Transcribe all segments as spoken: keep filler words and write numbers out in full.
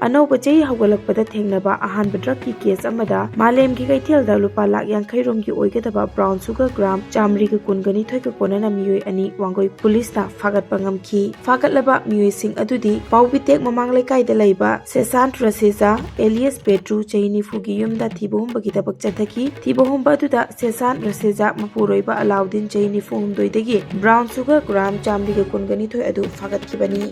ꯑꯅꯧꯕ ꯆꯍꯤ ꯍꯧꯒꯠꯂꯛꯄꯗ ꯊꯦꯡꯅꯕ ꯑꯍꯥꯟꯕ ꯗ꯭ꯔꯒꯀꯤ ꯀꯦꯁ ꯑꯃꯗ ꯃꯥꯂꯦꯝꯒꯤ ꯀꯩꯊꯦꯜꯗ ꯂꯨꯄꯥ ꯂꯥꯈ ꯌꯥꯡꯈꯩ ꯔꯣꯝꯒꯤ ꯑꯣꯏꯒꯗꯕ ꯕ꯭ꯔꯥꯎꯟ ꯁꯨꯒꯔ ꯒ꯭ꯔꯥꯝ ꯆꯥꯃꯔꯤꯒ ꯀꯨꯟꯒ ꯅꯤꯊꯣꯏꯒ ꯀꯣꯟꯅꯅ ꯃꯤꯑꯣꯏ ꯑꯅꯤ ꯋꯥꯡꯒꯣꯏ ꯄꯨꯂꯤꯁꯅ ꯐꯥꯒꯠꯄ ꯉꯝꯈꯤ꯫ ꯐꯥꯒꯠꯂꯕ ꯃꯤꯑꯣꯏꯁꯤꯡ ꯑꯗꯨꯗꯤ ꯄꯥꯎꯕꯤꯇꯦꯛ ꯃꯃꯥꯡ ꯂꯩꯀꯥꯏꯗ ꯂꯩꯕ ꯁꯦꯁꯥꯟ ꯔꯁꯦꯖꯥ ꯑꯦꯂꯤꯌꯁ ꯄꯦꯇ꯭ꯔꯨ, ꯆꯍꯤ ꯅꯤꯐꯨꯒꯤ ꯌꯨꯝꯗ ꯊꯤꯕ ꯍꯨꯝꯕꯒꯤ ꯊꯕꯛ ꯆꯠꯊꯈꯤ꯫ ꯊꯤꯕ ꯍꯨꯝꯕ ꯑꯗꯨꯗ ꯁꯦꯁꯥꯟ ꯔꯁꯦꯖꯥ ꯃꯄꯨꯔꯣꯏꯕ ꯑꯂꯥꯎꯗꯤꯟ, ꯆꯍꯤ ꯅꯤꯐꯨ ꯍꯨꯝꯗꯣꯏꯗꯒꯤ ꯕ꯭ꯔꯥꯎꯟ ꯁꯨꯒꯔ ꯒ꯭ꯔꯥꯝ ꯆꯥꯃꯔꯤꯒ ꯀꯨꯟꯒ ꯅꯤꯊꯣꯏ ꯑꯗꯨ ꯐꯥꯒꯠꯈꯤꯕꯅꯤ꯫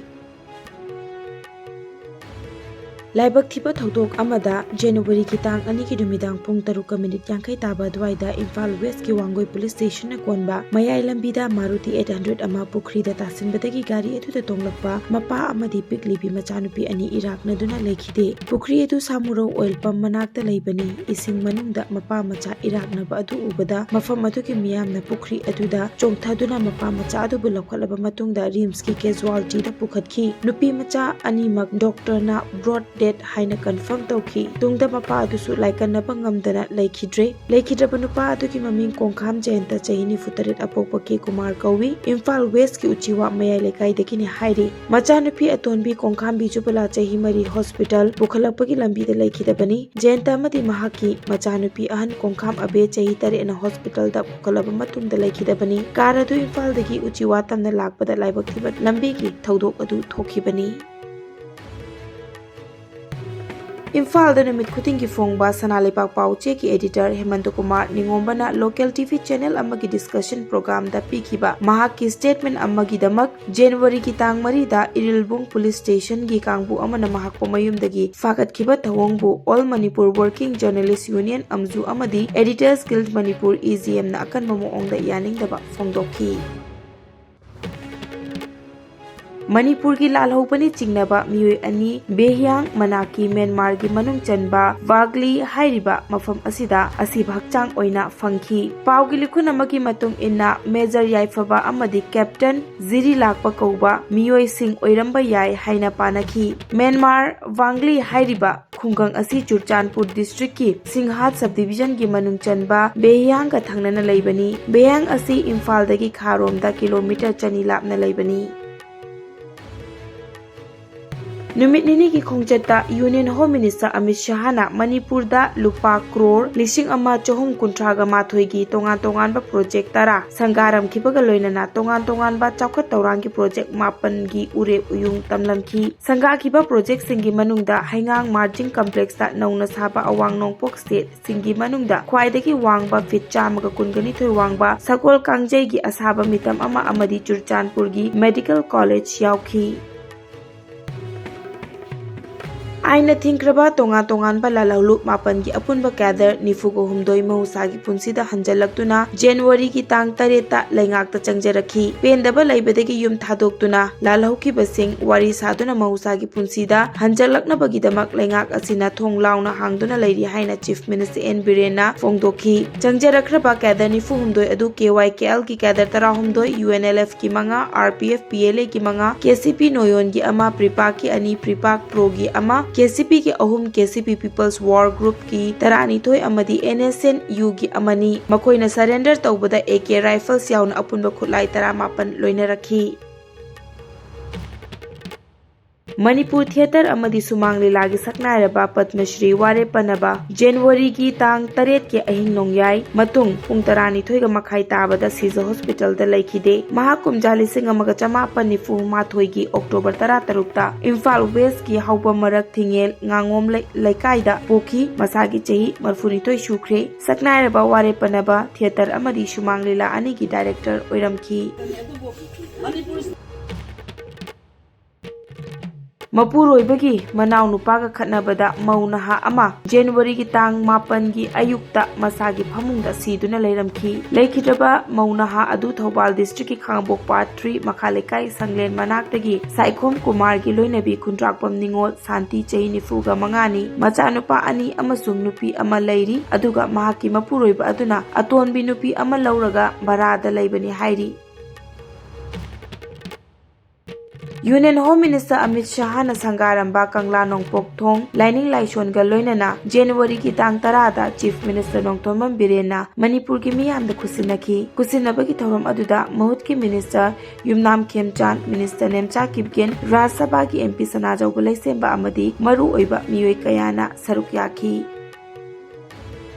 ꯂꯥꯏꯕꯛ ꯊꯤꯕ ꯊꯧꯗꯣꯛ ꯑꯃꯗ ꯖꯅꯋꯥꯔꯤꯒꯤ ꯇꯥꯡ ꯑꯅꯤꯒꯤ ꯅꯨꯃꯤꯗꯥꯡ ꯄꯨꯡ ꯇꯔꯨꯛꯀ ꯃꯤꯅꯤꯠ ꯌꯥꯡꯈꯩ ꯇꯥꯕ ꯑꯗꯨꯋꯥꯏꯗ ꯏꯝꯐꯥꯜ ꯋꯦꯁꯀꯤ ꯋꯥꯡꯒꯣꯏ ꯄꯨꯂꯤꯁ ꯁ꯭ꯇꯦꯁꯟꯅ ꯀꯣꯟꯕ ꯃꯌꯥꯏ ꯂꯝꯕꯤꯗ ꯃꯥꯔꯨꯇꯤ ꯑꯩꯠ ꯍꯟꯗ꯭ꯔꯦꯠ ꯑꯃ ꯄꯨꯈ꯭ꯔꯤꯗ ꯇꯥꯁꯤꯟꯕꯗꯒꯤ ꯒꯥꯔꯤ ꯑꯗꯨꯗ ꯇꯣꯡꯂꯛꯄ ꯃꯄꯥ ꯑꯃꯗꯤ ꯄꯤꯛꯂꯤꯕꯤ ꯃꯆꯥꯅꯨꯄꯤ ꯑꯅꯤ ꯏꯔꯥꯛꯅꯗꯨꯅ ꯂꯩꯈꯤꯗꯦ꯫ ꯄꯨꯈ꯭ꯔꯤ ꯑꯗꯨ ꯁꯥꯃꯨꯔꯧ ꯑꯣꯏꯜ ꯄꯝ ꯃꯅꯥꯛꯇ ꯂꯩꯕꯅꯤ꯫ ꯏꯁꯤꯡ ꯃꯅꯨꯡꯗ ꯃꯄꯥ ꯃꯆꯥ ꯏꯔꯥꯛꯅꯕ ꯑꯗꯨ ꯎꯕꯗ ꯃꯐꯝ ꯑꯗꯨꯒꯤ ꯃꯤꯌꯥꯝꯅ ꯄꯨꯈ꯭ꯔꯤ ꯑꯗꯨꯗ ꯆꯣꯡꯊꯗꯨꯅ ꯃꯄꯥ ꯃꯆꯥ ꯑꯗꯨꯕꯨ ꯂꯧꯈꯠꯂꯕ ꯃꯇꯨꯡꯗ ꯔꯤꯝꯁꯀꯤ ꯀꯦꯖꯨꯋꯥꯜꯇꯤꯗ ꯄꯨꯈꯠꯈꯤ꯫ ꯅꯨꯄꯤ ꯃꯆꯥ ꯑꯅꯤꯃꯛ ꯗꯣꯛꯇꯔꯅ ꯕ꯭ꯔꯣꯗ ꯗꯦꯠ ꯍꯥꯏꯅ ꯀꯟꯐꯥꯔꯝ ꯇꯧꯈꯤ꯫ ꯇꯨꯡꯗ ꯃꯄꯥ ꯑꯗꯨꯁꯨ ꯂꯥꯏꯀꯟꯅꯕ ꯉꯝꯗꯅ ꯂꯩꯈꯤꯗ꯭ꯔꯦ꯫ ꯂꯩꯈꯤꯗ꯭ꯔꯕ ꯅꯨꯄꯥ ꯑꯗꯨꯒꯤ ꯃꯃꯤꯡ ꯀꯣꯡꯈꯥꯝ ꯖꯌꯟꯇ, ꯆꯍꯤ ꯅꯤꯐꯨ ꯇꯔꯦꯠ, ꯑꯄꯣꯛꯄ ꯀꯦ ꯀꯨꯃꯥꯔ ꯀꯧꯏ꯫ ꯏꯝꯐꯥꯜ ꯋꯦꯁꯀꯤ ꯎꯆꯤꯋꯥ ꯃꯌꯥꯏ ꯂꯩꯀꯥꯏꯗꯒꯤꯅꯤ ꯍꯥꯏꯔꯤ꯫ ꯃꯆꯥꯅꯨꯄꯤ ꯑꯇꯣꯟꯕꯤ ꯀꯣꯡꯈꯥꯝꯕꯤ ꯖꯨꯕꯂꯥ, ꯆꯍꯤ ꯃꯔꯤ, ꯍꯣꯁꯄꯤꯇꯥꯜ ꯄꯨꯈꯠꯂꯛꯄꯒꯤ ꯂꯝꯕꯤꯗ ꯂꯩꯈꯤꯗꯕꯅꯤ꯫ ꯖꯌꯟꯇ ꯑꯃꯗꯤ ꯃꯍꯥꯛꯀꯤ ꯃꯆꯥꯅꯨꯄꯤ ꯑꯍꯟ ꯀꯣꯡꯈꯥꯝ ꯑꯕꯦ, ꯆꯍꯤ ꯇꯔꯦꯠꯅ ꯍꯣꯁꯄꯤꯇꯥꯜꯗ ꯄꯨꯈꯠꯂꯕ ꯃꯇꯨꯡꯗ ꯂꯩꯈꯤꯗꯕꯅꯤ꯫ ꯀꯥꯔ ꯑꯗꯨ ꯏꯝꯐꯥꯜꯗꯒꯤ ꯎꯆꯤꯋꯥ ꯇꯝꯅ ꯂꯥꯛꯄꯗ ꯂꯥꯏꯕꯛ ꯊꯤꯕ ꯂꯝꯕꯤꯒꯤ ꯊꯧꯗꯣꯛ ꯑꯗꯨ ꯊꯣꯛꯈꯤꯕꯅꯤ꯫ ꯏꯝꯐꯥꯜꯗ ꯅꯨꯃꯤꯠ ꯈꯨꯗꯤꯡꯒꯤ ꯐꯣꯡꯕ ꯁꯅꯥ ꯂꯩꯕꯥꯛ ꯄꯥꯎ ꯆꯦꯒꯤ ꯑꯦꯗꯤꯇꯔ ꯍꯦꯃꯟꯇ ꯀꯨꯃꯥꯔ ꯅꯤꯉꯣꯝꯕꯅ ꯂꯣꯀꯦꯜ ꯇꯤꯚꯤ ꯆꯦꯅꯦꯜ ꯑꯃꯒꯤ ꯗꯤꯁꯀꯁꯟ ꯄ꯭ꯔꯣꯒ꯭ꯔꯥꯝꯗ ꯄꯤꯈꯤꯕ ꯃꯍꯥꯛꯀꯤ ꯁ꯭ꯇꯦꯠꯃꯦꯟ ꯑꯃꯒꯤꯗꯃꯛ ꯖꯅꯋꯥꯔꯤꯒꯤ ꯇꯥꯡ ꯃꯔꯤꯗ ꯏꯔꯤꯜꯕꯨꯡ ꯄꯨꯂꯤꯁ ꯁ꯭ꯇꯦꯁꯟꯒꯤ ꯀꯥꯡꯕꯨ ꯑꯃꯅ ꯃꯍꯥꯛꯄꯨ ꯃꯌꯨꯝꯗꯒꯤ ꯐꯥꯒꯠꯈꯤꯕ ꯊꯧꯑꯣꯡꯕꯨ All Manipur Working Journalist Union, ꯑꯝꯖꯨ, ꯑꯃꯗꯤ Editors Guild Manipur, E G M, ꯅ ꯑꯀꯟꯕ ꯃꯑꯣꯡꯗ ꯌꯥꯅꯤꯡꯗꯕ ꯐꯣꯡꯗꯣꯛꯈꯤ꯫ ꯃꯅꯤꯄꯨꯔꯒꯤ ꯂꯥꯜꯍꯧꯕꯅꯤ ꯆꯤꯡꯅꯕ ꯃꯤꯑꯣꯏ ꯑꯅꯤ ꯕꯦꯍꯤꯌꯥꯡ ꯃꯅꯥꯛꯀꯤ ꯃ꯭ꯌꯥꯟꯃꯥꯔꯒꯤ ꯃꯅꯨꯡ ꯆꯟꯕ ꯋꯥꯒꯂꯤ ꯍꯥꯏꯔꯤꯕ ꯃꯐꯝ ꯑꯁꯤꯗ ꯑꯁꯤꯕ ꯍꯛꯆꯥꯡ ꯑꯣꯏꯅ ꯐꯪꯈꯤ꯫ ꯄꯥꯎꯒꯤ ꯂꯤꯈꯨꯟ ꯑꯃꯒꯤ ꯃꯇꯨꯡ ꯏꯟꯅ, ꯃꯦꯖꯔ ꯌꯥꯏꯐꯕ ꯑꯃꯗꯤ ꯀꯦꯞꯇꯟ ꯖꯤꯔꯤ ꯂꯥꯛꯄ ꯀꯧꯕ ꯃꯤꯑꯣꯏꯁꯤꯡ ꯑꯣꯏꯔꯝꯕ ꯌꯥꯏ ꯍꯥꯏꯅ ꯄꯥꯅꯈꯤ꯫ ꯃ꯭ꯌꯥꯟꯃꯥꯔ ꯋꯥꯡꯂꯤ ꯍꯥꯏꯔꯤꯕ ꯈꯨꯡꯒꯪ ꯑꯁꯤ ꯆꯨꯔꯆꯥꯟꯄꯨꯔ ꯗꯤꯁꯇ꯭ꯔꯤꯛꯀꯤ ꯁꯤꯡꯍꯥꯠ ꯁꯕꯗꯤꯕꯤꯖꯟꯒꯤ ꯃꯅꯨꯡ ꯆꯟꯕ ꯕꯦꯍꯤꯌꯥꯡꯒ ꯊꯪꯅꯅ ꯂꯩꯕꯅꯤ꯫ ꯕꯦꯍꯤꯌꯥꯡ ꯑꯁꯤ ꯏꯝꯐꯥꯜꯗꯒꯤ ꯈꯥꯔꯣꯝꯗ ꯀꯤꯂꯣꯃꯤꯇꯔ ꯆꯅꯤ ꯂꯥꯞꯅ ꯂꯩꯕꯅꯤ꯫ ꯅꯨꯃꯤꯠ ꯅꯤꯅꯤꯒꯤ ꯈꯣꯡꯆꯠꯇ Union Home Minister ꯑꯃꯤꯠ ꯁꯍꯥꯅ ꯃꯅꯤꯄꯨꯔꯗ ꯂꯨꯄꯥ ꯀ꯭ꯔꯣꯔ ꯂꯤꯁꯤꯡ ꯑꯃ ꯆꯍꯨꯝ ꯀꯨꯟꯊ꯭ꯔꯥꯒ ꯃꯥꯊꯣꯏꯒꯤ ꯇꯣꯉꯥꯟ ꯇꯣꯉꯥꯟꯕ ꯄ꯭ꯔꯣꯖꯦꯛ ꯇꯔꯥ ꯁꯪꯒꯥꯔꯝꯈꯤꯕꯒ ꯂꯣꯏꯅꯅ ꯇꯣꯉꯥꯟ ꯇꯣꯉꯥꯟꯕ ꯆꯥꯎꯈꯠ ꯊꯧꯔꯥꯡꯒꯤ ꯄ꯭ꯔꯣꯖꯦꯛ ꯃꯥꯄꯟꯒꯤ ꯎꯔꯦꯞ ꯎꯌꯨꯡ ꯇꯝꯂꯝꯈꯤ꯫ ꯁꯪꯒꯥꯈꯤꯕ ꯄ꯭ꯔꯣꯖꯦꯛꯁꯤꯡꯒꯤ ꯃꯅꯨꯡꯗ ꯍꯩꯉꯥꯡ Marging Complexꯇ ꯅꯧꯅ ꯁꯥꯕ ꯑꯋꯥꯡ ꯅꯣꯡꯄꯣꯛ ꯁ꯭ꯇꯦꯠꯁꯤꯡꯒꯤ ꯃꯅꯨꯡꯗ ꯈ꯭ꯋꯥꯏꯗꯒꯤ ꯋꯥꯡꯕ ꯐꯤꯠ ꯆꯥꯝꯃꯒ ꯀꯨꯟꯒ ꯅꯤꯊꯣꯏ ꯋꯥꯡꯕ ꯁꯒꯣꯜ ꯀꯥꯡꯖꯩꯒꯤ ꯑꯁꯥꯕ ꯃꯤꯇꯝ ꯑꯃ ꯑꯃꯗꯤ ꯆꯨꯔꯆꯥꯟꯄꯨꯔꯒꯤ Medical College ꯌꯥꯎꯈꯤ꯫ ꯑꯥꯏꯟꯅ ꯊꯤꯡꯈ꯭ꯔꯕ ꯇꯣꯉꯥꯟ ꯇꯣꯉꯥꯟꯕ ꯂꯥꯜꯍꯧꯂꯨꯞ ꯃꯥꯄꯟꯒꯤ ꯑꯄꯨꯟꯕ cadre ꯅꯤꯐꯨꯒ ꯍꯨꯝꯗꯣꯏ ꯃꯍꯧꯁꯥꯒꯤ ꯄꯨꯟꯁꯤꯗ ꯍꯟꯖꯜꯂꯛꯇꯨꯅ ꯖꯅꯋꯥꯔꯤꯒꯤ ꯇꯥꯡ ꯇꯔꯦꯠꯇ ꯂꯩꯉꯥꯛꯇ ꯆꯪꯖꯔꯛꯈꯤ꯫ ꯄꯦꯟꯗꯕ ꯂꯩꯕꯗꯒꯤ ꯌꯨꯝ ꯊꯥꯗꯣꯛꯇꯨꯅ ꯂꯥꯜꯍꯧꯈꯤꯕꯁꯤꯡ ꯋꯥꯔꯤ ꯁꯥꯗꯨꯅ ꯃꯍꯧꯁꯥꯒꯤ ꯄꯨꯟꯁꯤꯗ ꯍꯟꯖꯜꯂꯛꯅꯕꯒꯤꯗꯃꯛ ꯂꯩꯉꯥꯛ ꯑꯁꯤꯅ ꯊꯣꯡ ꯂꯥꯎꯅ ꯍꯥꯡꯗꯨꯅ ꯂꯩꯔꯤ ꯍꯥꯏꯅ Chief Minister ꯑꯦꯟ ꯕꯤꯔꯦꯟꯅ ꯐꯣꯡꯗꯣꯛꯈꯤ꯫ ꯆꯪꯖꯔꯛꯈ꯭ꯔꯕ cadre ꯅꯤꯐꯨ ꯍꯨꯝꯗꯣꯏ ꯑꯗꯨ KYKLꯒꯤ cadre ꯇꯔꯥꯍꯨꯝꯗꯣꯏ, UNLFꯀꯤ ꯃꯉꯥ, RPF PLAꯒꯤ ꯃꯉꯥ, KCP ꯅꯣꯌꯣꯟꯒꯤ ꯑꯃ, ꯄ꯭ꯔꯤꯄꯥꯛꯀꯤ ꯑꯅꯤ, ꯄ꯭ꯔꯤꯄꯥꯛ ꯄ꯭ꯔꯣꯒꯤ ꯑꯃ, KCPꯒꯤ ꯑꯍꯨꯝ, KCP People's War Groupꯀꯤ ꯇꯔꯥꯅꯤꯊꯣꯏ ꯑꯃꯗꯤ NSNUꯒꯤ ꯑꯃꯅꯤ꯫ ꯃꯈꯣꯏꯅ surrender ꯇꯧꯕꯗ AK rifles ꯌꯥꯎꯅ ꯑꯄꯨꯟꯕ ꯈꯨꯠꯂꯥꯏ ꯇꯔꯥꯃꯥꯄꯟ ꯂꯣꯏꯅꯔꯛꯈꯤ꯫ ꯃꯅꯤꯄꯨꯔ theatre ꯑꯃꯗꯤ ꯁꯨꯃꯥꯡ ꯂꯤꯂꯥꯒꯤ ꯁꯛꯅꯥꯏꯔꯕ ꯄꯗꯃ ꯁ꯭ꯔꯤ ꯋꯥꯔꯦ ꯄꯅꯕ ꯖꯅꯋꯥꯔꯤꯒꯤ ꯇꯥꯡ ꯇꯔꯦꯠꯀꯤ ꯑꯍꯤꯡ ꯅꯣꯡꯌꯥꯏ ꯃꯇꯨꯡ ꯄꯨꯡ ꯇꯔꯥꯅꯤꯊꯣꯏꯒ ꯃꯈꯥꯏ ꯇꯥꯕꯗ ꯁꯤꯖ ꯍꯣꯁꯄꯤꯇꯥꯜꯗ ꯂꯩꯈꯤꯗꯦ꯫ ꯃꯍꯥꯛ ꯀꯨꯝꯖꯥ ꯂꯤꯁꯤꯡ ꯑꯃꯒ ꯆꯃꯥꯄꯟ ꯅꯤꯐꯨ ꯃꯥꯊꯣꯏꯒꯤ ꯑꯣꯛꯇꯣꯕꯔ ꯇꯔꯥꯇꯔꯨꯛꯇ ꯏꯝꯐꯥꯜ ꯋꯦꯁꯀꯤ ꯍꯥꯎꯕꯝ ꯃꯔꯛ ꯊꯤꯡꯉꯦꯜ ꯉꯥꯉꯣꯝ ꯂꯩ-, ꯂꯩꯀꯥꯏꯗ ꯄꯣꯛꯈꯤ꯫ ꯃꯁꯥꯒꯤ ꯆꯍꯤ ꯃꯔꯐꯨꯅꯤꯊꯣꯏ ꯁꯨꯈ꯭ꯔꯦ꯫ ꯁꯛꯅꯥꯏꯔꯕ ꯋꯥꯔꯦ ꯄꯅꯕ theatre ꯑꯃꯗꯤ ꯁꯨꯃꯥꯡ ꯂꯤꯂꯥ ꯑꯅꯤꯒꯤ director ꯑꯣꯏꯔꯝꯈꯤ꯫ ꯃꯄꯨꯔꯣꯏꯕꯒꯤ ꯃꯅꯥꯎꯅꯨꯄꯥꯒ ꯈꯠꯅꯕꯗ ꯃꯧ ꯅꯍꯥ ꯑꯃ ꯖꯅꯋꯥꯔꯤꯒꯤ ꯇꯥꯡ ꯃꯥꯄꯟꯒꯤ ꯑꯌꯨꯛꯇ ꯃꯁꯥꯒꯤ ꯐꯃꯨꯡꯗ ꯁꯤꯗꯨꯅ ꯂꯩꯔꯝꯈꯤ꯫ ꯂꯩꯈꯤꯗ꯭ꯔꯕ ꯃꯧ ꯅꯍꯥ ꯑꯗꯨ ꯊꯧꯕꯥꯜ districtꯀꯤ ꯈꯥꯉꯕꯣꯛ part three ꯃꯈꯥ ꯂꯩꯀꯥꯏ ꯁꯪꯂꯦꯟ ꯃꯅꯥꯛꯇꯒꯤ ꯁꯥꯏꯈꯣꯝ ꯀꯨꯃꯥꯔꯒꯤ ꯂꯣꯏꯅꯕꯤ ꯈꯨꯟꯗ꯭ꯔꯥꯛꯄꯝ ꯅꯤꯉꯣꯜ ꯁꯥꯟꯇꯤ ꯆꯍꯤ ꯅꯤꯐꯨꯒ ꯃꯉꯥꯅꯤ꯫ ꯃꯆꯥꯅꯨꯄꯥ ꯑꯅꯤ ꯑꯃꯁꯨꯡ ꯅꯨꯄꯤ ꯑꯃ ꯂꯩꯔꯤ꯫ ꯑꯗꯨꯒ ꯃꯍꯥꯛꯀꯤ ꯃꯄꯨꯔꯣꯏꯕ ꯑꯗꯨꯅ ꯑꯇꯣꯟꯕꯤ ꯅꯨꯄꯤ ꯑꯃ ꯂꯧꯔꯒ ꯚꯔꯥꯗ ꯂꯩꯕꯅꯤ ꯍꯥꯏꯔꯤ꯫ Union Home Minister Amit Shahꯅ ꯁꯪꯒꯥꯔꯝꯕ ꯀꯪꯂꯥ ꯅꯣꯡꯄꯣꯛ ꯊꯣꯡ ꯂꯥꯏꯅꯤꯡ ꯂꯥꯏꯁꯣꯟꯒ ꯂꯣꯏꯅꯅ ꯖꯅꯋꯥꯔꯤꯒꯤ ꯇꯥꯡ ꯇꯔꯥꯗ Chief Minister ꯅꯣꯡꯊꯣꯝꯕꯝ ꯕꯤꯔꯦꯟꯅ ꯃꯅꯤꯄꯨꯔꯒꯤ ꯃꯤꯌꯥꯝꯗ ꯈꯨꯠꯁꯤꯟꯅꯈꯤ꯫ ꯈꯨꯠꯁꯤꯟꯅꯕꯒꯤ ꯊꯧꯔꯝ ꯑꯗꯨꯗ ꯃꯍꯨꯠꯀꯤ Minister ꯌꯨꯝꯅꯥꯝ ꯈꯦꯝꯆꯥꯟ, Minister ꯅꯦꯝꯆꯥ ꯀꯤꯞꯒꯦꯟ, ꯔꯥꯖ꯭ꯌ ꯁꯚꯥꯒꯤ MP ꯁꯅꯥꯖꯥꯎꯕ ꯂꯩꯁꯦꯝꯕ ꯑꯃꯗꯤ ꯃꯔꯨ ꯑꯣꯏꯕ ꯃꯤꯑꯣꯏ ꯀꯌꯥꯅ ꯁꯔꯨꯛ ꯌꯥꯈꯤ꯫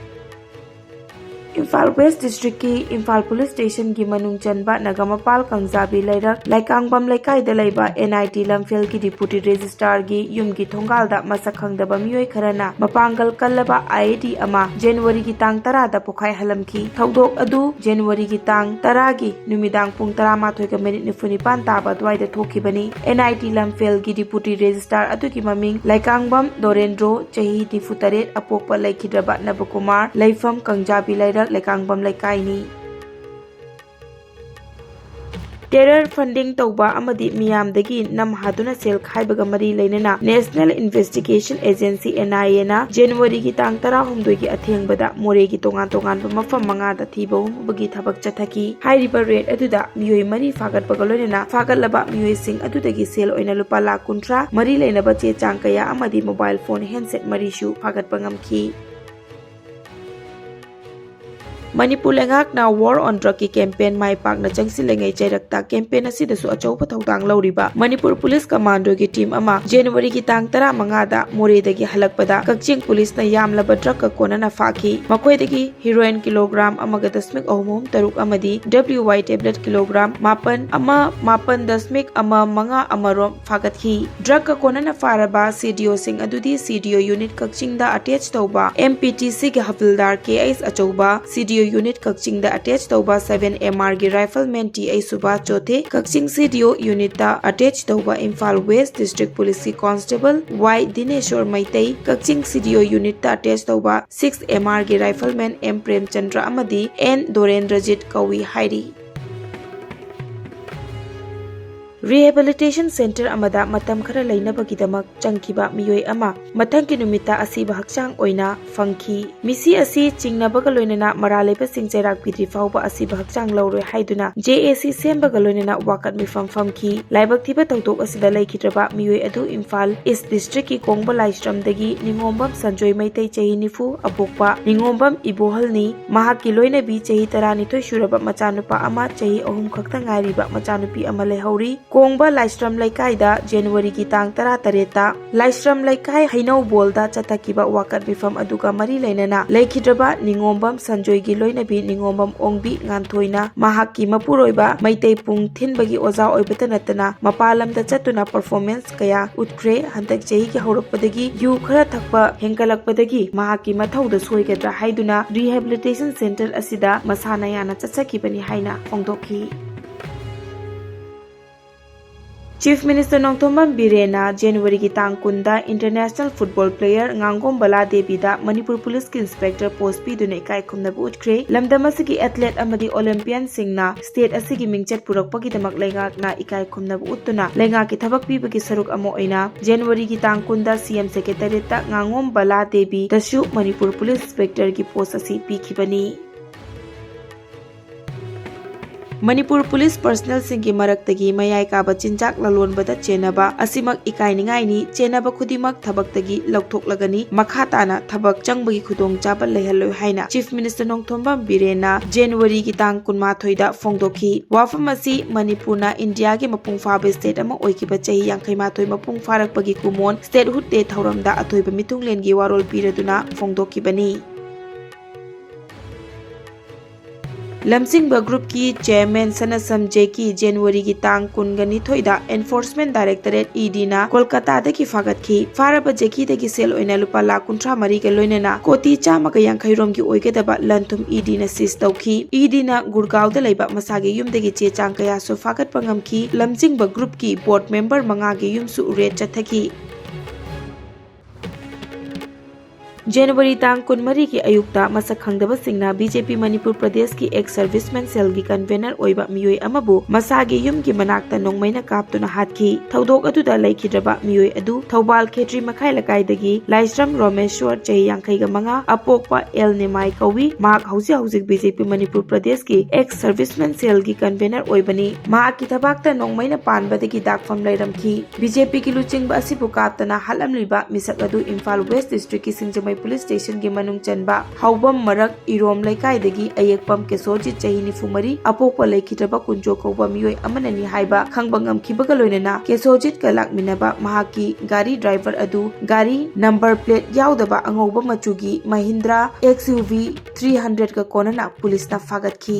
ꯏꯝꯐꯥꯜ West Districtꯀꯤ ꯏꯝꯐꯥꯜ Police Stationꯒꯤ ꯃꯅꯨꯡ ꯆꯟꯕ ꯅꯒꯥꯃꯄꯥꯜ ꯀꯪꯖꯥꯕꯤ ꯂꯩꯔꯛ ꯂꯩꯀꯥꯡꯕꯝ ꯂꯩꯀꯥꯏꯗ ꯂꯩꯕ NIT ꯂꯝꯐꯦꯜꯒꯤ Deputy Registrarꯒꯤ ꯌꯨꯝꯒꯤ ꯊꯣꯡꯒꯥꯜꯗ ꯃꯁꯛ ꯈꯪꯗꯕ ꯃꯤꯑꯣꯏ ꯈꯔꯅ ꯃꯄꯥꯡꯒꯜ ꯀꯜꯂꯕ IED ꯑꯃ ꯖꯅꯋꯥꯔꯤꯒꯤ ꯇꯥꯡ ꯇꯔꯥꯗ ꯄꯣꯈꯥꯏꯍꯜꯂꯝꯈꯤ꯫ ꯊꯧꯗꯣꯛ ꯑꯗꯨ ꯖꯅꯋꯥꯔꯤꯒꯤ ꯇꯥꯡ ꯇꯔꯥꯒꯤ ꯅꯨꯃꯤꯗꯥꯡ ꯄꯨꯡ ꯇꯔꯥꯃꯥꯊꯣꯏꯒ ꯃꯤꯅꯤꯠ ꯅꯤꯐꯨ ꯅꯤꯄꯥꯟ ꯇꯥꯕ ꯑꯗꯨꯋꯥꯏꯗ ꯊꯣꯛꯈꯤꯕꯅꯤ꯫ NIT ꯂꯝꯐꯦꯜꯒꯤ Deputy Registrar ꯑꯗꯨꯒꯤ ꯃꯃꯤꯡ ꯂꯩꯀꯥꯡꯕꯝ ꯗꯣꯔꯦꯟꯗ꯭ꯔꯣ, ꯆꯍꯤ ꯅꯤꯐꯨ ꯇꯔꯦꯠ, ꯑꯄꯣꯛꯄ ꯂꯩꯈꯤꯗ꯭ꯔꯕ ꯅꯕꯀꯨꯃꯥꯔ, ꯂꯩꯐꯝ ꯀꯪꯖꯥꯕꯤ ꯂꯩꯔꯛ, ꯂꯩꯀꯥꯡꯕꯝ ꯂꯩꯀꯥꯏꯅꯤ꯫ Terror funding ꯇꯧꯕ ꯑꯃꯗꯤ ꯃꯤꯌꯥꯝꯗꯒꯤ ꯅꯝ ꯍꯥꯗꯨꯅ ꯁꯦꯜ ꯈꯥꯏꯕꯒ ꯃꯔꯤ ꯂꯩꯅꯅ National Investigation Agency, NIAꯅ ꯖꯅꯋꯥꯔꯤꯒꯤ ꯇꯥꯡ ꯇꯔꯥꯍꯨꯝꯗꯣꯏꯒꯤ ꯑꯊꯦꯡꯕꯗ ꯃꯣꯔꯦꯒꯤ ꯇꯣꯉꯥꯟ ꯇꯣꯉꯥꯟꯕ ꯃꯐꯝ ꯃꯉꯥꯗ ꯊꯤꯕ ꯍꯨꯝꯕꯒꯤ ꯊꯕꯛ ꯆꯠꯊꯈꯤ꯫ ꯍꯥꯏꯔꯤꯕ raid ꯑꯗꯨꯗ ꯃꯤꯑꯣꯏ ꯃꯔꯤ ꯐꯥꯒꯠꯄꯒ ꯂꯣꯏꯅꯅ ꯐꯥꯒꯠꯂꯕ ꯃꯤꯑꯣꯏꯁꯤꯡ ꯑꯗꯨꯗꯒꯤ ꯁꯦꯜ ꯑꯣꯏꯅ ꯂꯨꯄꯥ ꯂꯥꯈ ꯀꯨꯟꯊ꯭ꯔꯥ, ꯃꯔꯤ ꯂꯩꯅꯕ ꯆꯦ ꯆꯥꯡ ꯀꯌꯥ ꯑꯃꯗꯤ mobile phone handset ꯃꯔꯤꯁꯨ ꯐꯥꯒꯠꯄ ꯉꯝꯈꯤ꯫ ꯃꯅꯤꯄꯨꯔ ꯂꯩꯉꯥꯛꯅ War on Drugꯀꯤ campaign ꯃꯥꯏ ꯄꯥꯛꯅ ꯆꯪꯁꯤꯜꯂꯤꯉꯩ ꯆꯩꯔꯛꯇ campaign ꯑꯁꯤꯗꯁꯨ ꯑꯆꯧꯕ ꯊꯧꯗꯥꯡ ꯂꯧꯔꯤꯕ ꯃꯅꯤꯄꯨꯔ Police Commandoꯒꯤ team ꯑꯃ ꯖꯅꯋꯥꯔꯤꯒꯤ ꯇꯥꯡ ꯇꯔꯥꯃꯉꯥꯗ ꯃꯣꯔꯦꯗꯒꯤ ꯍꯜꯂꯛꯄꯗ ꯀꯛꯆꯤꯡ policeꯅ ꯌꯥꯝꯂꯕ drugꯀ ꯀꯣꯟꯅꯅ ꯐꯥꯈꯤ꯫ ꯃꯈꯣꯏꯗꯒꯤ heroin kilogram ꯑꯃꯒ ꯗꯁꯃꯤꯛ ꯑꯍꯨꯝ ꯑꯍꯨꯝ ꯇꯔꯨꯛ ꯑꯃꯗꯤ WY tablet kilogram ꯃꯥꯄꯟ ꯑꯃ ꯃꯥꯄꯟ ꯗꯁꯃꯤꯛ ꯑꯃ ꯃꯉꯥ ꯑꯃꯔꯣꯝ ꯐꯥꯒꯠꯈꯤ꯫ Drugꯀ ꯀꯣꯟꯅꯅ ꯐꯥꯔꯕ CDOꯁꯤꯡ ꯑꯗꯨꯗꯤ CDO unit ꯀꯛꯆꯤꯡꯗ attach ꯇꯧꯕ MPTCꯒꯤ ꯍꯕꯤꯜꯗꯥꯔ KH ꯑꯆꯧꯕ, CDO unit ꯀꯛꯆꯤꯡꯗ attach ꯇꯧꯕ seven MRꯒꯤ rifleman TI ꯁꯨꯕꯥꯁ ꯆꯣꯊꯦ, ꯀꯛꯆꯤꯡ CDO unitꯇ attach ꯇꯧꯕ Imphal West District Policeꯀꯤ Constable Y ꯗꯤꯅꯦꯁꯣꯔ Meitei, ꯀꯛꯆꯤꯡ CDO unitꯇ attach ꯇꯧꯕ six MRꯒꯤ rifleman M ꯄ꯭ꯔꯦꯝꯆꯟꯗ꯭ꯔ ꯑꯃꯗꯤ N ꯗꯣꯔꯦꯟꯗ꯭ꯔꯖꯤꯠ ꯀꯧꯏ ꯍꯥꯏꯔꯤ꯫ Rehabilitation Center ꯑꯃꯗ ꯃꯇꯝ ꯈꯔ ꯂꯩꯅꯕꯒꯤꯗꯃꯛ ꯆꯪꯈꯤꯕ ꯃꯤꯑꯣꯏ ꯑꯃ ꯃꯊꯪꯒꯤ ꯅꯨꯃꯤꯠꯇ ꯑꯁꯤꯕ ꯍꯛꯆꯥꯡ ꯑꯣꯏꯅ ꯐꯪꯈꯤ꯫ ꯃꯤꯁꯤ ꯑꯁꯤ ꯆꯤꯡꯅꯕꯒ ꯂꯣꯏꯅꯅ ꯃꯔꯥꯜ ꯂꯩꯕꯁꯤꯡ ꯆꯩꯔꯥꯛ ꯄꯤꯗ꯭ꯔꯤ ꯐꯥꯎꯕ ꯑꯁꯤꯕ ꯍꯛꯆꯥꯡ ꯂꯧꯔꯣꯏ ꯍꯥꯏꯗꯨꯅ J A C ꯁꯦꯝꯕꯒ ꯂꯣꯏꯅꯅ ꯋꯥꯀꯠ ꯃꯤꯐꯝ ꯐꯝꯈꯤ꯫ ꯂꯥꯏꯕꯛ ꯊꯤꯕ ꯊꯧꯗꯣꯛ ꯑꯁꯤꯗ ꯂꯩꯈꯤꯗ꯭ꯔꯕ ꯃꯤꯑꯣꯏ ꯑꯗꯨ ꯏꯝꯐꯥꯜ East District ꯀꯤ ꯀꯣꯡꯕ ꯂꯥꯏꯁ꯭ꯔꯝꯗꯒꯤ ꯅꯤꯉꯣꯝꯕꯝ ꯁꯟꯖꯣꯏ ꯃꯩꯇꯩ, ꯆꯍꯤ ꯅꯤꯐꯨ, ꯑꯄꯣꯛꯄ ꯅꯤꯉꯣꯝꯕꯝ ꯏꯕꯣꯍꯜꯅꯤ꯫ ꯃꯍꯥꯛꯀꯤ ꯂꯣꯏꯅꯕꯤ ꯆꯍꯤ ꯇꯔꯥꯅꯤꯊꯣꯏ ꯁꯨꯔꯕ ꯃꯆꯥꯅꯨꯄꯥ ꯑꯃ, ꯆꯍꯤ ꯑꯍꯨꯝ ꯈꯛꯇ ꯉꯥꯏꯔꯤꯕ ꯃꯆꯥꯅꯨꯄꯤ ꯑꯃ ꯂꯩꯍꯧꯔꯤ꯫ ꯀꯣꯡꯕ ꯂꯥꯏꯁ꯭ꯔꯝ ꯂꯩꯀꯥꯏꯗ ꯖꯅꯋꯥꯔꯤꯒꯤ ꯇꯥꯡ ꯇꯔꯥꯇꯔꯦꯠꯇ ꯂꯥꯏꯁ꯭ꯔꯝ ꯂꯩꯀꯥꯏ ꯍꯩꯅꯧꯕꯣꯜꯗ ꯆꯠꯊꯈꯤꯕ ꯋꯥꯀꯠ ꯃꯤꯐꯝ ꯑꯗꯨꯒ ꯃꯔꯤ ꯂꯩꯅꯅ ꯂꯩꯈꯤꯗ꯭ꯔꯕ ꯅꯤꯉꯣꯝꯕꯝ ꯁꯟꯖꯣꯏꯒꯤ ꯂꯣꯏꯅꯕꯤ ꯅꯤꯉꯣꯝꯕꯝ ꯑꯣꯡꯕꯤ ꯉꯥꯟꯊꯣꯏꯅ ꯃꯍꯥꯛꯀꯤ ꯃꯄꯨꯔꯣꯏꯕ ꯃꯩꯇꯩ ꯄꯨꯡ ꯊꯤꯟꯕꯒꯤ ꯑꯣꯖꯥ ꯑꯣꯏꯕꯇ ꯅꯠꯇꯅ ꯃꯄꯥꯟ ꯂꯝꯗ ꯆꯠꯇꯨꯅ performance ꯀꯌꯥ ꯎꯠꯈ꯭ꯔꯦ꯫ ꯍꯟꯗꯛ ꯆꯍꯤꯒꯤ ꯍꯧꯔꯛꯄꯗꯒꯤ ꯌꯨ ꯈꯔ ꯊꯛꯄ ꯍꯦꯟꯒꯠꯂꯛꯄꯗꯒꯤ ꯃꯍꯥꯛꯀꯤ ꯃꯊꯧꯗ ꯁꯣꯏꯒꯗ꯭ꯔꯥ ꯍꯥꯏꯗꯨꯅ Rehabilitation Center ꯑꯁꯤꯗ ꯃꯁꯥꯅ ꯌꯥꯅ ꯆꯠꯆꯈꯤꯕꯅꯤ ꯍꯥꯏꯅ ꯐꯣꯡꯗꯣꯛꯈꯤ꯫ Chief Minister ꯅꯣꯡꯊꯣꯝꯕꯝ ꯕꯤꯔꯦꯟꯅ ꯖꯅꯋꯥꯔꯤꯒꯤ ꯇꯥꯡ ꯀꯨꯟꯗ international football player ꯉꯥꯡꯒꯣꯝ ꯕꯂꯥ ꯗꯦꯕꯤꯗ ꯃꯅꯤꯄꯨꯔ ꯄꯨꯂꯤꯁꯀꯤ inspector post ꯄꯤꯗꯨꯅ ꯏꯀꯥꯏ ꯈꯨꯝꯅꯕ ꯎꯠꯈ꯭ꯔꯦ꯫ ꯂꯝꯗꯝ ꯑꯁꯤꯒꯤ athlete ꯑꯃꯗꯤ Olympianꯁꯤꯡꯅ state ꯑꯁꯤꯒꯤ ꯃꯤꯡꯆꯠ ꯄꯨꯔꯛꯄꯒꯤꯗꯃꯛ ꯂꯩꯉꯥꯛꯅ ꯏꯀꯥꯏ ꯈꯨꯝꯅꯕ ꯎꯠꯇꯨꯅ ꯂꯩꯉꯥꯛꯀꯤ ꯊꯕꯛ ꯄꯤꯕꯒꯤ ꯁꯔꯨꯛ ꯑꯃ ꯑꯣꯏꯅ ꯖꯅꯋꯥꯔꯤꯒꯤ ꯇꯥꯡ ꯀꯨꯟꯗ C M Secretariatꯇ ꯉꯥꯉꯣꯝ ꯕꯂꯥ ꯗꯦꯕꯤꯗꯁꯨ ꯃꯅꯤꯄꯨꯔ ꯄꯨꯂꯤꯁ inspectorꯒꯤ post ꯑꯁꯤ ꯄꯤꯈꯤꯕꯅꯤ꯫ ꯃꯅꯤꯄꯨꯔ ꯄꯨꯂꯤꯁ personnelꯁꯤꯡꯒꯤ ꯃꯔꯛꯇꯒꯤ ꯃꯌꯥꯏ ꯀꯥꯕ ꯆꯤꯟꯖꯥꯛ ꯂꯂꯣꯟꯕꯗ ꯆꯦꯟꯅꯕ ꯑꯁꯤꯃꯛ ꯏꯀꯥꯏꯅꯤꯡꯉꯥꯏꯅꯤ꯫ ꯆꯦꯟꯅꯕ ꯈꯨꯗꯤꯡꯃꯛ ꯊꯕꯛꯇꯒꯤ ꯂꯧꯊꯣꯛꯂꯒꯅꯤ꯫ ꯃꯈꯥ ꯇꯥꯅ ꯊꯕꯛ ꯆꯪꯕꯒꯤ ꯈꯨꯗꯣꯡꯆꯥꯕ ꯂꯩꯍꯜꯂꯣꯏ ꯍꯥꯏꯅ Chief Minister ꯅꯣꯡꯊꯣꯝꯕꯝ ꯕꯤꯔꯦꯟꯅ ꯖꯅꯋꯥꯔꯤꯒꯤ ꯇꯥꯡ ꯀꯨꯟꯃꯥꯊꯣꯏꯗ ꯐꯣꯡꯗꯣꯛꯈꯤ꯫ ꯋꯥꯐꯝ ꯑꯁꯤ ꯃꯅꯤꯄꯨꯔꯅ ꯏꯟꯗꯤꯌꯥꯒꯤ ꯃꯄꯨꯡ ꯐꯥꯕ state ꯑꯃ ꯑꯣꯏꯈꯤꯕ ꯆꯍꯤ ꯌꯥꯡꯈꯩ ꯃꯥꯊꯣꯏ ꯃꯄꯨꯡ ꯐꯥꯔꯛꯄꯒꯤ ꯀꯨꯝꯑꯣꯟ Statehood Day ꯊꯧꯔꯝꯗ ꯑꯊꯣꯏꯕ ꯃꯤꯊꯨꯡꯂꯦꯟꯒꯤ ꯋꯥꯔꯣꯜ ꯄꯤꯔꯗꯨꯅ ꯐꯣꯡꯗꯣꯛꯈꯤꯕꯅꯤ꯫ ꯂꯝꯖꯤꯡꯕ groupꯀꯤ chairman ꯁꯅꯁꯝ ꯖꯦꯀꯤ ꯖꯅꯋꯥꯔꯤꯒꯤ ꯇꯥꯡ ꯀꯨꯟꯒ ꯅꯤꯊꯣꯏꯗ Enforcement Directorate EDꯅ ꯀꯣꯜꯀꯇꯥꯗꯒꯤ ꯐꯥꯒꯠꯈꯤ꯫ ꯐꯥꯔꯕ ꯖꯦꯀꯤꯗꯒꯤ ꯁꯦꯜ ꯑꯣꯏꯅ ꯂꯨꯄꯥ ꯂꯥꯈ ꯀꯨꯟꯊ꯭ꯔꯥ ꯃꯔꯤꯒ ꯂꯣꯏꯅꯅ ꯀꯣꯇꯤ ꯆꯥꯝꯃꯒ ꯌꯥꯡꯈꯩ ꯔꯣꯝꯒꯤ ꯑꯣꯏꯒꯗꯕ ꯂꯟ ꯊꯨꯝ EDꯅ seize ꯇꯧꯈꯤ꯫ EDꯅ ꯒꯨꯔꯒꯥꯎꯗ ꯂꯩꯕ ꯃꯁꯥꯒꯤ ꯌꯨꯝꯗꯒꯤ ꯆꯦ ꯆꯥꯡ ꯀꯌꯥꯁꯨ ꯐꯥꯒꯠꯄ ꯉꯝꯈꯤ꯫ ꯂꯝꯖꯤꯡꯕ groupꯀꯤ board member ꯃꯉꯥꯒꯤ ꯌꯨꯝꯁꯨ raid ꯆꯠꯊꯈꯤ꯫ ꯖꯅꯋꯥꯔꯤ ꯇꯥꯡ ꯀꯨꯟꯃꯔꯤꯒꯤ ꯑꯌꯨꯛꯇ ꯃꯁꯛ ꯈꯪꯗꯕꯁꯤꯡꯅ ꯕꯤ ꯖꯦ ꯄꯤ ꯃꯅꯤꯄꯨꯔ ꯄ꯭ꯔꯗꯦꯁꯀꯤ ꯑꯦꯛꯁ ꯁꯔꯚꯤꯁꯃꯦꯟ ꯁꯦꯜꯒꯤ ꯀꯟꯚꯦꯅꯔ ꯑꯣꯏꯕ ꯃꯤꯑꯣꯏ ꯑꯃꯕꯨ ꯃꯁꯥꯒꯤ ꯌꯨꯝꯒꯤ ꯃꯅꯥꯛꯇ ꯅꯣꯡꯃꯩꯅ ꯀꯥꯞꯇꯨꯅ ꯍꯥꯠꯈꯤ꯫ ꯊꯧꯗꯣꯛ ꯑꯗꯨꯗ ꯂꯩꯈꯤꯗ꯭ꯔꯕ ꯃꯤꯑꯣꯏ ꯑꯗꯨ ꯊꯧꯕꯥꯜ ꯈꯦꯇ꯭ꯔꯤ ꯃꯈꯥꯏ ꯂꯩꯀꯥꯏꯗꯒꯤ ꯂꯥꯏꯁ꯭ꯔꯝ ꯔꯣꯃꯦꯁ꯭ꯋꯔ, ꯆꯍꯤ ꯌꯥꯡꯈꯩꯒ ꯃꯉꯥ, ꯑꯄꯣꯛꯄ ꯑꯦꯜ ꯅꯦꯃꯥꯏ ꯀꯧꯏ꯫ ꯃꯍꯥꯛ ꯍꯧꯖꯤꯛ ꯍꯧꯖꯤꯛ ꯕꯤ ꯖꯦ ꯄꯤ ꯃꯅꯤꯄꯨꯔ ꯄ꯭ꯔꯗꯦꯁꯀꯤ ꯑꯦꯛꯁ ꯁꯔꯚꯤꯁꯃꯦꯟ ꯁꯦꯜꯒꯤ ꯀꯟꯚꯦꯅꯔ ꯑꯣꯏꯕꯅꯤ꯫ ꯃꯍꯥꯛꯀꯤ ꯊꯕꯥꯛꯇ ꯅꯣꯡꯃꯩꯅ ꯄꯥꯟꯕꯗꯒꯤ ꯗꯥꯛꯐꯝ ꯂꯩꯔꯝꯈꯤ꯫ ꯕꯤ ꯖꯦ ꯄꯤꯒꯤ ꯂꯨꯆꯤꯡꯕ ꯑꯁꯤꯕꯨ ꯀꯥꯞꯇꯅ ꯍꯥꯠꯂꯝꯂꯤꯕ ꯃꯤꯁꯛ ꯑꯗꯨ ꯏꯝꯐꯥꯜ ꯋꯦꯁ꯭ꯠ ꯗꯤꯁꯇ꯭ꯔꯤꯛꯀꯤ ꯁꯤꯡꯖꯃꯩ ꯄꯨꯂꯤꯁ ꯁ꯭ꯇꯦꯁꯟꯒꯤ ꯃꯅꯨꯡ ꯆꯟꯕ ꯍꯥꯎꯕꯝ ꯃꯔꯛ ꯏꯔꯣꯝ ꯂꯩꯀꯥꯏꯗꯒꯤ ꯑꯌꯦꯛꯄꯝ ꯀꯦꯁꯣꯖꯤꯠ, ꯆꯍꯤ ꯅꯤꯐꯨ ꯃꯔꯤ, ꯑꯄꯣꯛꯄ ꯂꯩꯈꯤꯗ꯭ꯔꯕ ꯀꯨꯟꯖꯣ ꯀꯧꯕ ꯃꯤꯑꯣꯏ ꯑꯃꯅꯅꯤ ꯍꯥꯏꯕ ꯈꯪꯕ ꯉꯝꯈꯤꯕꯒ ꯂꯣꯏꯅꯅ ꯀꯦꯁꯣꯖꯤꯠꯀ ꯂꯥꯛꯃꯤꯟꯅꯕ ꯃꯍꯥꯛꯀꯤ ꯒꯥꯔꯤ ꯗ꯭ꯔꯥꯏꯚꯔ ꯑꯗꯨ ꯒꯥꯔꯤ ꯅꯝꯕꯔ ꯄ꯭ꯂꯦꯠ ꯌꯥꯎꯗꯕ ꯑꯉꯧꯕ ꯃꯆꯨꯒꯤ Mahindra X U V three ꯍꯟꯗ꯭ꯔꯦꯗꯀ ꯀꯣꯟꯅꯅ ꯄꯨꯂꯤꯁꯅ ꯐꯥꯒꯠꯈꯤ꯫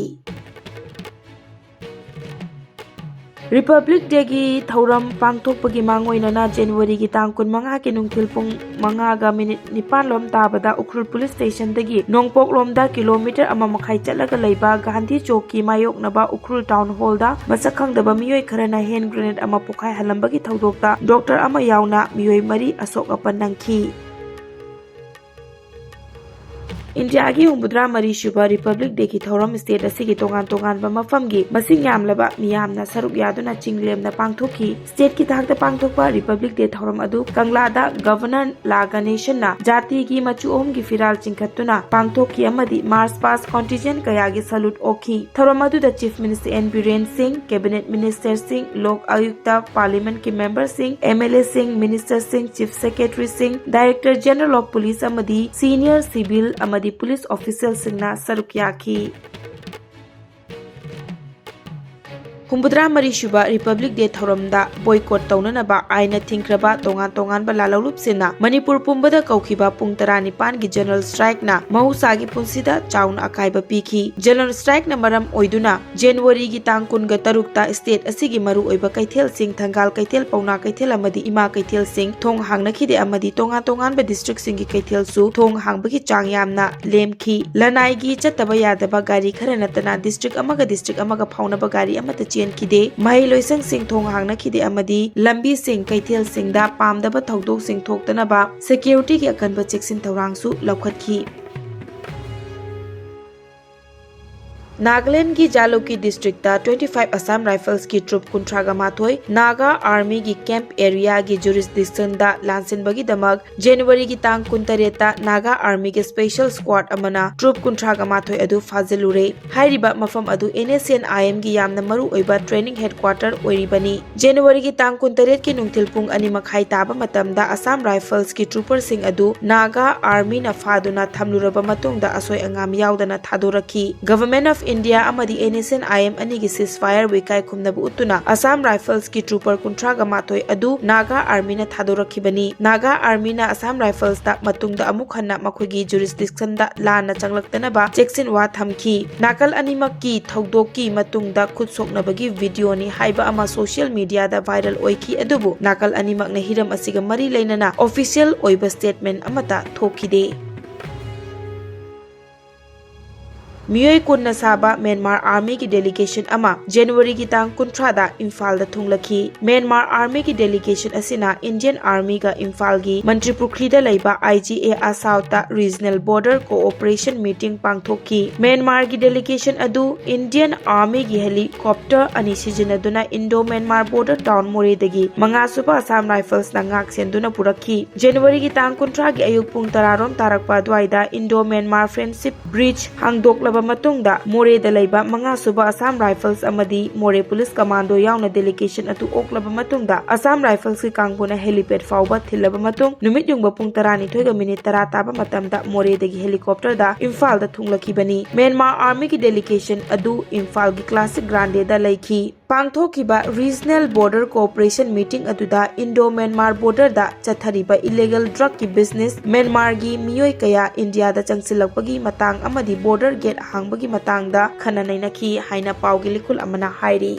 ꯔꯤꯄꯕ꯭ꯂꯤꯛ ꯗꯦꯒꯤ ꯊꯧꯔꯝ ꯄꯥꯡꯊꯣꯛꯄꯒꯤ ꯃꯥꯡꯑꯣꯏꯅꯅ ꯖꯅꯋꯥꯔꯤꯒꯤ ꯇꯥꯡ ꯀꯨꯟꯃꯉꯥꯒꯤ ꯅꯨꯡꯊꯤꯜ ꯄꯨꯡ ꯃꯉꯥꯒ ꯃꯤꯅꯤꯠ ꯅꯤꯄꯥꯟ ꯂꯣꯝ ꯇꯥꯕꯗ ꯎꯈ꯭ꯔꯨꯜ ꯄꯨꯂꯤꯁ ꯁ꯭ꯇꯦꯁꯟꯗꯒꯤ ꯅꯣꯡꯄꯣꯛꯂꯣꯝꯗ ꯀꯤꯂꯣꯃꯤꯇꯔ ꯑꯃ ꯃꯈꯥꯏ ꯆꯠꯂꯒ ꯂꯩꯕ ꯒꯥꯟꯙꯤ ꯆꯧꯛꯀꯤ ꯃꯥꯌꯣꯛꯅꯕ ꯎꯈ꯭ꯔꯨꯜ ꯇꯥꯎꯟ ꯍꯣꯜꯗ ꯃꯁꯛ ꯈꯪꯗꯕ ꯃꯤꯑꯣꯏ ꯈꯔꯅ ꯍꯦꯟ ꯒ꯭ꯔꯦꯅꯦꯗ ꯑꯃ ꯄꯣꯈꯥꯏꯍꯜꯂꯝꯕꯒꯤ ꯊꯧꯗꯣꯛꯇ ꯗꯣꯛꯇꯔ ꯑꯃ ꯌꯥꯎꯅ ꯃꯤꯑꯣꯏ ꯃꯔꯤ ꯑꯁꯣꯛ ꯑꯄꯟ ꯅꯪꯈꯤ꯫ ꯏꯟꯗꯤꯌꯥꯒꯤ ꯍꯨꯝꯐꯨꯇꯔꯥ ꯃꯔꯤ ꯁꯨꯕ ꯔꯤꯄꯕ꯭ꯂꯤꯛ ꯗꯦꯒꯤ ꯊꯧꯔꯝ ꯁ꯭ꯇꯦꯠ ꯑꯁꯤꯒꯤ ꯇꯣꯉꯥꯟ ꯇꯣꯉꯥꯟꯕ ꯃꯐꯝꯒꯤ ꯃꯁꯤꯡ ꯌꯥꯝꯂꯕ ꯃꯤꯌꯥꯝꯅ ꯁꯔꯨꯛ ꯌꯥꯗꯨꯅ ꯆꯤꯡ ꯂꯦꯝꯅ ꯄꯥꯡꯊꯣꯛꯈꯤ꯫ ꯁ꯭ꯇꯦꯠꯀꯤ ꯊꯥꯛꯇ ꯄꯥꯡꯊꯣꯛꯄ ꯔꯤꯄꯕ꯭ꯂꯤꯛ ꯗꯦ ꯊꯧꯔꯝ ꯑꯗꯨ ꯀꯪꯂꯥꯗ ꯒꯚꯔꯅꯔ ꯂꯥ ꯒꯅꯦꯁꯟꯅ ꯖꯥꯇꯤꯒꯤ ꯃꯆꯨ ꯑꯍꯨꯝꯒꯤ ꯐꯤꯔꯥꯜ ꯆꯤꯡꯈꯠꯇꯨꯅ ꯄꯥꯡꯊꯣꯛꯈꯤ ꯑꯃꯗꯤ ꯃꯥꯔꯆ ꯄꯥꯁ ꯀꯣꯟꯇꯤꯟꯖꯦꯟꯠ ꯀꯌꯥꯒꯤ ꯁꯂꯨꯠ ꯑꯣꯛꯈꯤ꯫ ꯊꯧꯔꯝ ꯑꯗꯨꯗ ꯆꯤꯐ ꯃꯤꯅꯤꯁꯇꯔ ꯑꯦꯟ ꯕꯤꯔꯦꯟ ꯁꯤꯡ, ꯀꯦꯕꯤꯅꯦꯠ ꯃꯤꯅꯤꯁꯇꯔꯁꯤꯡ, ꯂꯣꯛ ꯑꯌꯨꯛꯇ, ꯄꯥꯔꯂꯤꯌꯥꯃꯦꯟꯠꯀꯤ ꯃꯦꯝꯕꯔꯁꯤꯡ, ꯑꯦꯝ ꯑꯦꯜ ꯑꯦꯁꯤꯡ, ꯃꯤꯅꯤꯁꯇꯔꯁꯤꯡ, ꯆꯤꯐ ꯁꯦꯀ꯭ꯔꯦꯇꯔꯤꯁꯤꯡ, ꯗꯥꯏꯔꯦꯛꯇꯔ ꯖꯦꯅꯔꯦꯜ ꯑꯣꯐ ꯄꯨꯂꯤꯁ ꯑꯃꯗꯤ ꯁꯤꯅꯤꯌꯔ ꯁꯤꯚꯤꯜ ꯑꯃꯗꯤ ꯄꯨꯂꯤꯁ ꯑꯣꯐꯤꯁꯤꯌꯦꯜꯁꯤꯡꯅ ꯁꯔꯨꯛ ꯌꯥꯈꯤ꯫ ꯍꯨꯝꯐꯨꯇꯔꯥ ꯃꯔꯤ ꯁꯨꯕ ꯔꯤꯄꯕ꯭ꯂꯤꯛ ꯗꯦ ꯊꯧꯔꯝꯗ ꯕꯣꯏꯀꯣꯠ ꯇꯧꯅꯅꯕ ꯑꯥꯏꯟꯅ ꯊꯤꯡꯈ꯭ꯔꯕ ꯇꯣꯉꯥꯟ ꯇꯣꯉꯥꯟꯕ ꯂꯥꯜꯍꯧꯂꯨꯞꯁꯤꯡꯅ ꯃꯅꯤꯄꯨꯔ ꯄꯨꯝꯕꯗ ꯀꯧꯈꯤꯕ ꯄꯨꯡ ꯇꯔꯥꯅꯤꯄꯥꯟꯒꯤ ꯖꯦꯅꯔꯦꯜ ꯁ꯭ꯇ꯭ꯔꯥꯏꯛꯅ ꯃꯍꯧꯁꯥꯒꯤ ꯄꯨꯟꯁꯤꯗ ꯆꯥꯎꯅ ꯑꯀꯥꯏꯕ ꯄꯤꯈꯤ꯫ ꯖꯦꯅꯔꯦꯜ ꯁ꯭ꯇ꯭ꯔꯥꯏꯛꯅ ꯃꯔꯝ ꯑꯣꯏꯗꯨꯅ ꯖꯅꯋꯥꯔꯤꯒꯤ ꯇꯥꯡ ꯀꯨꯟꯒ ꯇꯔꯨꯛꯇ ꯁ꯭ꯇꯦꯠ ꯑꯁꯤꯒꯤ ꯃꯔꯨꯑꯣꯏꯕ ꯀꯩꯊꯦꯜꯁꯤꯡ, ꯊꯪꯒꯥꯜ ꯀꯩꯊꯦꯜ, ꯄꯥꯎꯅꯥ ꯀꯩꯊꯦꯜ ꯑꯃꯗꯤ ꯏꯃꯥ ꯀꯩꯊꯦꯜꯁꯤꯡ ꯊꯣꯡ ꯍꯥꯡꯅꯈꯤꯗꯦ ꯑꯃꯗꯤ ꯇꯣꯉꯥꯟ ꯇꯣꯉꯥꯟꯕ ꯗꯤꯁꯇ꯭ꯔꯤꯛꯁꯤꯡꯒꯤ ꯀꯩꯊꯦꯜꯁꯨ ꯊꯣꯡ ꯍꯥꯡꯕꯒꯤ ꯆꯥꯡ ꯌꯥꯝꯅ ꯂꯦꯝꯈꯤ꯫ ꯂꯅꯥꯏꯒꯤ ꯆꯠꯇꯕ ꯌꯥꯗꯕ ꯒꯥꯔꯤ ꯈꯔ ꯅꯠꯇꯅ ꯗꯤꯁꯇ꯭ꯔꯤꯛ ꯑꯃꯒ ꯗꯤꯁꯇ꯭ꯔꯤꯛ ꯑꯃꯒ ꯐꯥꯎꯅꯕ ꯒꯥꯔꯤ ꯑꯃꯠꯇ ꯆꯦꯟꯈꯤꯗꯦ꯫ ꯃꯍꯩꯂꯣꯏꯁꯪꯁꯤꯡ ꯊꯣꯡ ꯍꯥꯡꯅꯈꯤꯗꯦ ꯑꯃꯗꯤ ꯂꯝꯕꯤꯁꯤꯡ, ꯀꯩꯊꯦꯜꯁꯤꯡꯗ ꯄꯥꯝꯗꯕ ꯊꯧꯗꯣꯛꯁꯤꯡ ꯊꯣꯛꯇꯅꯕ security ꯒꯤ ꯑꯀꯟꯕ ꯆꯦꯛꯁꯤꯟ ꯊꯧꯔꯥꯡꯁꯨ ꯂꯧꯈꯠꯈꯤ꯫ ꯅꯥꯒꯥꯂꯦꯟꯗꯒꯤ ꯖꯥꯂꯨꯀꯤ district ꯇ twenty five Assam Rifles ꯀꯤ troop ꯀꯨꯟꯊ꯭ꯔꯥꯒ ꯃꯥꯊꯣꯏ Naga Army ꯒꯤ camp area ꯒꯤ jurisdiction ꯗ ꯂꯥꯟꯁꯤꯟꯕꯒꯤꯗꯃꯛ January ꯒꯤ ꯇꯥꯡ ꯀꯨꯟꯇꯔꯦꯠꯇ Naga Army ꯒꯤ special squad ꯑꯃꯅ troop ꯀꯨꯟꯊ꯭ꯔꯥꯒ ꯃꯥꯊꯣꯏ ꯑꯗꯨ ꯐꯥꯖꯤꯜꯂꯨꯔꯦ꯫ ꯍꯥꯏꯔꯤꯕ ꯃꯐꯝ ꯑꯗꯨ N S C N I M ꯒꯤ ꯌꯥꯝꯅ ꯃꯔꯨ ꯑꯣꯏꯕ training headquarter ꯑꯣꯏꯔꯤꯕꯅꯤ꯫ January ꯒꯤ ꯇꯥꯡ ꯀꯨꯟꯇꯔꯦꯠꯀꯤ ꯅꯨꯡꯊꯤꯜ ꯄꯨꯡ ꯑꯅꯤ ꯃꯈꯥꯏ ꯇꯥꯕ ꯃꯇꯝꯗ Assam Rifles ꯀꯤ trooper ꯁꯤꯡ ꯑꯗꯨ Naga Army ꯅ ꯐꯥꯗꯨꯅ ꯊꯝꯂꯨꯔꯕ ꯃꯇꯨꯡꯗ ꯑꯁꯣꯏ ꯑꯉꯥꯝ ꯌꯥꯎꯗꯅ ꯊꯥꯗꯣꯔꯛꯈꯤ꯫ Government of India ꯑꯃꯗꯤ N S C N I M ꯑꯅꯤꯒꯤ ceasefire ꯋꯥꯀꯥꯏ ꯈꯨꯝꯅꯕ ꯎꯠꯇꯨꯅ Assam Rifles ꯀꯤ trooper ꯀꯨꯟꯊ꯭ꯔꯥꯒ ꯃꯥꯊꯣꯏ ꯑꯗꯨ Naga Army ꯅ ꯊꯥꯗꯣꯔꯛꯈꯤꯕꯅꯤ꯫ Naga Army ꯅ Assam Rifles ꯇ ꯃꯇꯨꯡꯗ ꯑꯃꯨꯛ ꯍꯟꯅ ꯃꯈꯣꯏꯒꯤ jurisdiction ꯗ ꯂꯥꯟꯅ ꯆꯪꯂꯛꯇꯅꯕ ꯆꯦꯛꯁꯤꯟꯋꯥ ꯊꯝꯈꯤ꯫ ꯅꯥꯀꯜ ꯑꯅꯤꯃꯛꯀꯤ ꯊꯧꯗꯣꯛꯀꯤ ꯃꯇꯨꯡꯗ ꯈꯨꯠ ꯁꯣꯛꯅꯕꯒꯤ video ꯅꯤ ꯍꯥꯏꯕ ꯑꯃ social media ꯗ viral ꯑꯣꯏꯈꯤ, ꯑꯗꯨꯕꯨ ꯅꯥꯀꯜ ꯑꯅꯤꯃꯛꯅ ꯍꯤꯔꯝ ꯑꯁꯤꯒ ꯃꯔꯤ ꯂꯩꯅꯅ official ꯑꯣꯏꯕ statement ꯑꯃꯠꯇ ꯊꯣꯛꯈꯤꯗꯦ꯫ ꯃꯤꯑꯣꯏ ꯀꯨꯟꯅ ꯁꯥꯕ Myanmar Army ꯒꯤ delegation ꯑꯃ January ꯒꯤ ꯇꯥꯡ ꯀꯨꯟꯊ꯭ꯔꯥꯗ ꯏꯝꯐꯥꯜꯗ ꯊꯨꯡꯂꯈꯤ꯫ Myanmar Army ꯒꯤ delegation ꯑꯁꯤꯅ Indian Army ꯒ ꯏꯝꯐꯥꯜꯒꯤ ꯃꯟꯇ꯭ꯔꯤꯄꯨꯈ꯭ꯔꯤꯗ ꯂꯩꯕ I G A Asao ꯇ regional border cooperation meeting ꯄꯥꯡꯊꯣꯛꯈꯤ꯫ ꯃ꯭ꯌꯥꯟꯃꯥꯔꯒꯤ delegation ꯑꯗꯨ Indian Army ꯒꯤ helicopter ꯑꯅꯤ ꯁꯤꯖꯤꯟꯅꯗꯨꯅ Indo-Myanmar border town ꯃꯣꯔꯦꯗꯒꯤ ꯃꯉꯥꯁꯨꯕ Assam Rifles ꯅ ꯉꯥꯛ ꯁꯦꯟꯗꯨꯅ ꯄꯨꯔꯛꯈꯤ꯫ January ꯒꯤ ꯇꯥꯡ ꯀꯨꯟꯊ꯭ꯔꯥꯒꯤ ꯑꯌꯨꯛ ꯄꯨꯡ ꯇꯔꯥꯔꯣꯝ ꯇꯥꯔꯛꯄ ꯑꯗꯨꯋꯥꯏꯗ Indo-Myanmar Friendship Bridge ꯍꯥꯡꯗꯣꯛꯂꯕ ꯃꯇꯨꯡꯗ ꯃꯣꯔꯦꯗ ꯂꯩꯕ ꯃꯉꯥꯁꯨꯕ Assam Rifles ꯑꯃꯗꯤ ꯃꯣꯔꯦ Police Commando ꯌꯥꯎꯅ delegation ꯑꯗꯨ ꯑꯣꯛꯂꯕ ꯃꯇꯨꯡꯗ Assam Rifles ꯀꯤ ꯀꯥꯡꯕꯨꯅ helipad ꯐꯥꯎꯕ ꯊꯤꯜꯂꯕ ꯃꯇꯨꯡ ꯅꯨꯃꯤꯠ ꯌꯨꯡꯕ ꯄꯨꯡ ꯇꯔꯥꯅꯤꯊꯣꯏꯒ minute ꯇꯔꯥ ꯇꯥꯕ ꯃꯇꯝꯗ ꯃꯣꯔꯦꯗꯒꯤ helicopter ꯗ ꯏꯝꯐꯥꯜꯗ ꯊꯨꯡꯂꯈꯤꯕꯅꯤ꯫ ꯃ꯭ꯌꯥꯟꯃꯥꯔ Army ꯒꯤ delegation ꯑꯗꯨ ꯏꯝꯐꯥꯜꯒꯤ Classic Grande ꯗ ꯂꯩꯈꯤ꯫ ꯄꯥꯡꯊꯣꯛꯈꯤꯕ regional border cooperation meeting ꯑꯗꯨꯗ Indo-Myanmar border ꯗ ꯆꯠꯊꯔꯤꯕ illegal drug ꯀꯤ business, ꯃ꯭ꯌꯥꯟꯃꯥꯔꯒꯤ ꯃꯤꯑꯣꯏ ꯀꯌꯥ ꯏꯟꯗꯤꯌꯥꯗ ꯆꯪꯁꯤꯜꯂꯛꯄꯒꯤ ꯃꯇꯥꯡ ꯑꯃꯗꯤ border gate ꯍꯥꯡꯕꯒꯤ ꯃꯇꯥꯡꯗ ꯈꯟꯅ ꯅꯩꯅꯈꯤ ꯍꯥꯏꯅ ꯄꯥꯎꯒꯤ ꯂꯤꯈꯨꯜ ꯑꯃꯅ ꯍꯥꯏꯔꯤ꯫